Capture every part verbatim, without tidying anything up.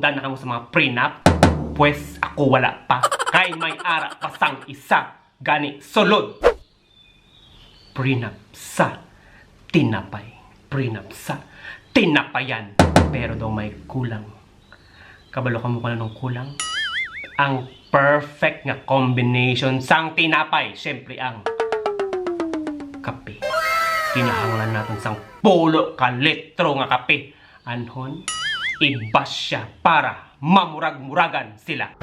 Dana kamo sa mga prenup? Pwes ako wala pa. Kay may ara pa sang isa. Gani, sulod. Prenup sa tinapay. Prenup sa tinapayan. Pero daw may kulang. Kabalo kamo kung anong kulang? Ang perfect nga combination sang tinapay, syempre ang kape. Kinahanglan naton sang pulo ka litro nga kape. Anhon, ibasya para mamurag-muragan sila.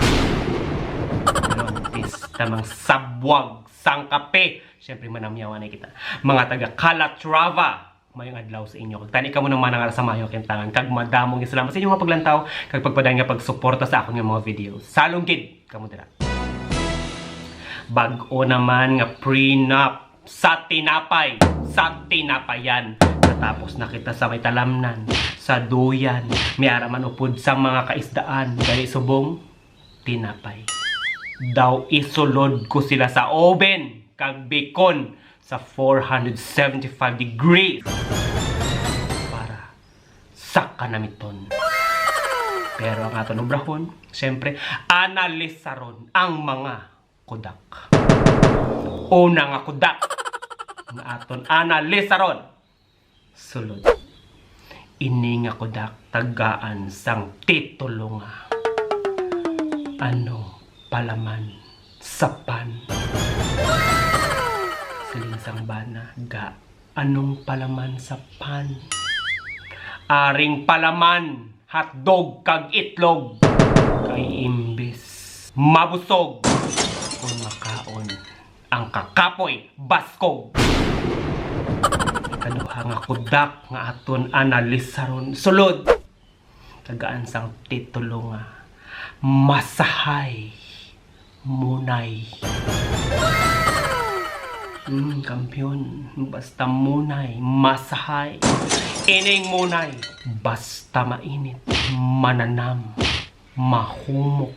Anhon, tamang sabwag sang kape. Syempre, manamyawan na kita. Mga taga Calatrava, mayong adlaw sa inyo. Kag tani kamo naman nga sa mayong kintangan. Kag madamo nga salamat sa inyo nga paglantaw, kag pagpadayon nga pagsuporta sa akon nga mga video. Salong gid kamo dira. Bag-o naman nga prenup sa tinapay, sa tinapayan. Natapos na kita sa may talamnan, sa duyan, may ara man upod sa mga kaisdaan. Gani subong, tinapay. Daw isulod ko sila sa oven, kag bikon sa four hundred seventy-five degrees para sa kanamiton. Pero ang aton obrahon, siyempre, analisaron ang mga kudak. Una nga kudak nga aton analisaron. Sulod. Ini nga kudak tagaan sang titulo nga Anong Palaman sa Pan? Siling sang bana, ga, anong palaman sa pan? Aring palaman, hotdog kag itlog. Kay imbis mabusog, kung makaon ang kakapoy, baskog. Ikaduha nga kudak nga aton analisaron. Sulod. Tagaan sang titulo nga Masahay Munay. Mm, kampiyon. Basta munay, masahay. Ining munay, basta mainit, mananam, mahumok,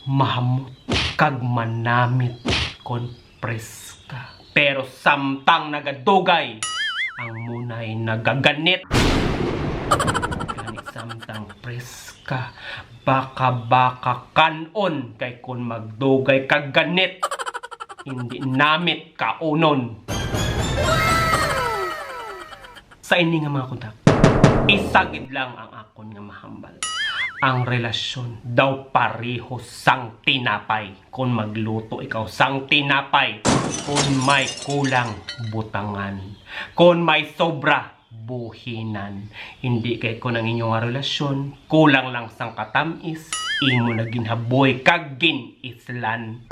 mahamot, kag manamit kon preska. Pero samtang nagadugay, ang munay nagaganit. Gani samtang preska, baka-baka kan-on, kay kon magdugay kag ganit, hindi namit kaunon. Sa ini nga mga kudak, isa gid lang ang akon nga mahambal. Ang relasyon daw pareho sang tinapay. Kon magluto ikaw sang tinapay, kon may kulang, butangan. Kon may sobra, buhinan. Hindi kay kon ang inyo nga relasyon kulang lang sang katamis, imo na ginhaboy kag gin-islan.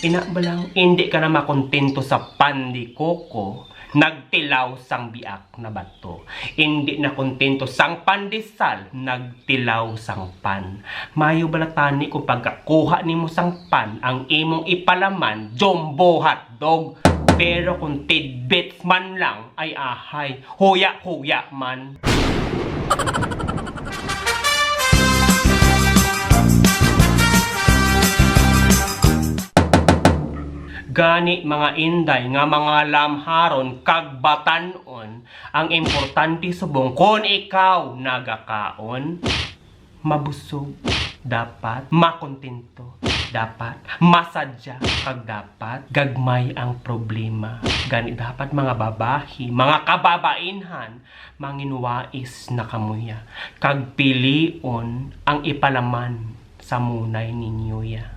Ina ba lang, hindi ka na makontento sa pan de coco, nagtilaw sang biak na bato. Hindi na kontento sang pandesal, nagtilaw sang pan. Mayo bala tani kung pagkakuha nimo sang pan, ang imong ipalaman, jumbo hotdog. Pero kung tidbits man lang, ay ahay, huya-huya man. Gani, mga inday nga mga lamharon kag batan-on, ang importante subong kon ikaw nagakaon, mabusog, dapat makontento, dapat masadya, kag dapat gagmay ang problema. Gani dapat, mga babayi, mga kababainhan, manginwais na kamuya, kag pilion ang ipalaman sa munay ninyo ya.